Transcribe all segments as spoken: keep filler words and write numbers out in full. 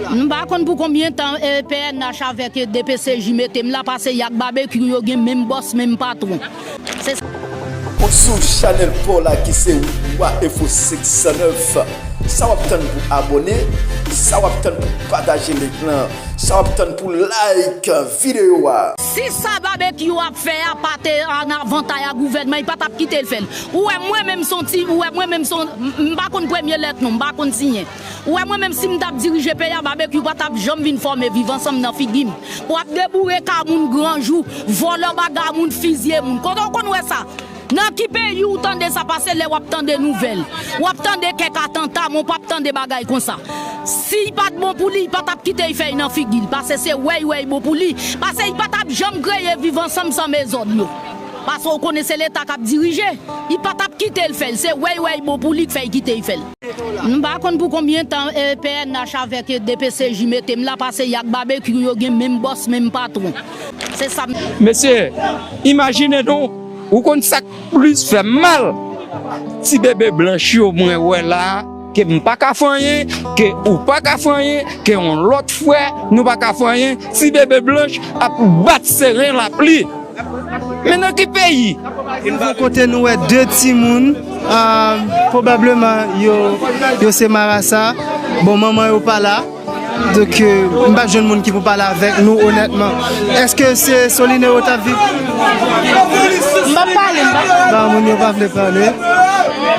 M pa konn pou konbyen tan, eh, P N H avèk, eh, D P C J mete m la, paske y ak Babekyou yo gen menm bòs, menm patwon. Se sa. Ou sou chanèl pa w la ki se Wa Enfo senk san nèf. Sa w ap tann pou abòne? Sa w ap tann pou pataje link lan? Sa w ap tann pou like videyo a? Si sa Babekyou ap fè a pa te an avantay a gouvènman, li pa t ap kite l fè l. Ou wè mwen menm se yon ti, ou wè mwen menm se yon, m, m pa konn premye lèt non, m pa konn siyen. Ou wè mwen menm si m t ap dirije peyi a, Babekyou pa t ap janm vin fòme Viv Ansanm nan figi m. W ap deboure kay moun granjou, vòlò bagay moun, fiziye moun. Kote w konn wè sa? Nan ki peyi w tande sa pase lè w ap tande nouvèl? W ap tande kèk atanta, men w p ap tande bagay konsa. Si l pa t bon pou li, li pa t ap kite l fè l nan figi l, paske se wè l wè l bon pou li. Paske li pa t ap janm kreye Viv Ansanm san mezòd yo. Paske w konnen se Leta k ap dirije. Li pa t ap kite l fè l, se wè l wè l bon pou li k fè l kite l fè l. M pa konn pou konbyen tan, eh, P N H avèk, eh, D P C J mete m la, paske y ak Babekyou yo gen menm bòs, menm patwon. Se sa m. Mesye, imajine nou, ou konn sa k plis fè m mal? Ti bebe blanch yo mwen wè la, ke m pa ka fè anyen, ke ou pa ka fè anyen, ke yon lòt frè nou pa ka fè anyen, ti bebe blanch ap bat seren l ap li. Men nan ki peyi? Nou rive yon kote nou wè de timoun, ah, pwobableman yo, yo se marasa. Bon, manman yo pa la. Donk, euh, m pa jwenn moun ki pou pale avèk nou, onètman. Èske se Soline yo t ap viv? M p ap pale, m p ap pale. Ba moun yo pa vle pale.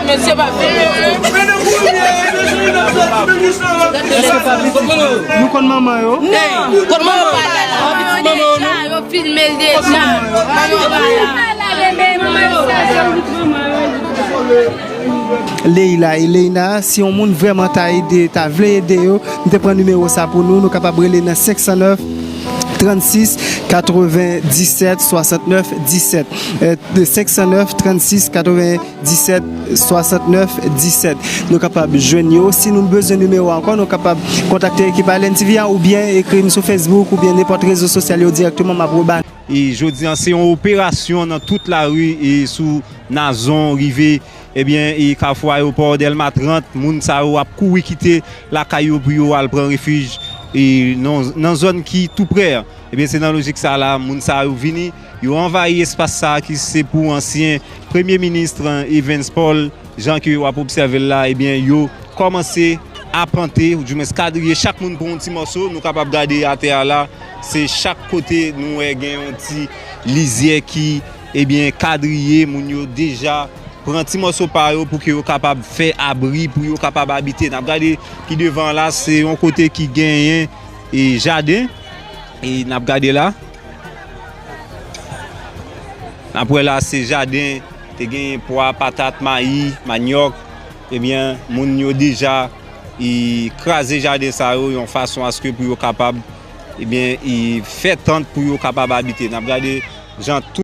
Mesye pa vle. Èske pa pitit? Nou konn manman yo? Non. Konn manman pa la. Manman yo, non? Yo filme l deja. Manman pa la. Leila e Leina, si yon moun vrèman ta ede, ta vle ede yo, m te pran nimewo sa pou nou, nou kapab rele nan senk san nèf, trannsis, katrevenndisèt, swasantnèf, disèt. Euh, senk san nèf, trannsis, katrevenndisèt, swasantnèf, disèt. Nou kapab jwenn yo. Si nou bezwen nimewo a ankò, nou kapab kontakte ekip Island T V a oubyen ekri m sou Facebook oubyen nenpòt rezo sosyal yo dirèkteman, m ap reba. E jodi a, se yon operasyon nan tout lari e sou Nazon rive, ebyen, e kafou ayewopò Dèlma trant, moun sa yo ap kouri kite lakay yo pou yo al pran refij e nan, nan zòn ki tou prè. Ebyen, se nan lojik sa la, moun sa yo vini, yo anvayi espas sa ki se pou ansyen premye minis Evans Paul, jan ke w ap obsève l la, ebyen, yo kòmanse apante, oudimwens kadriye, chak moun pran yon ti mòso, nou kapab gade atè a la, se chak kote nou wè gen yon ti lizyè ki, ebyen, kadriye, moun yo deja pran ti mòso pa yo pou ke yo kapab fè abri, pou yo kapab abite. N ap gade pi devan la, se yon kote ki genyen, e, jaden, e n ap gade la. N ap wè la, se jaden, te gen pwa, patat, mayi, manyòk. Ebyen, moun yo deja, e, kraze jaden sa yo yon fason aske pou yo kapab, ebyen, e, fè tant pou yo kapab abite. N ap gade jan tout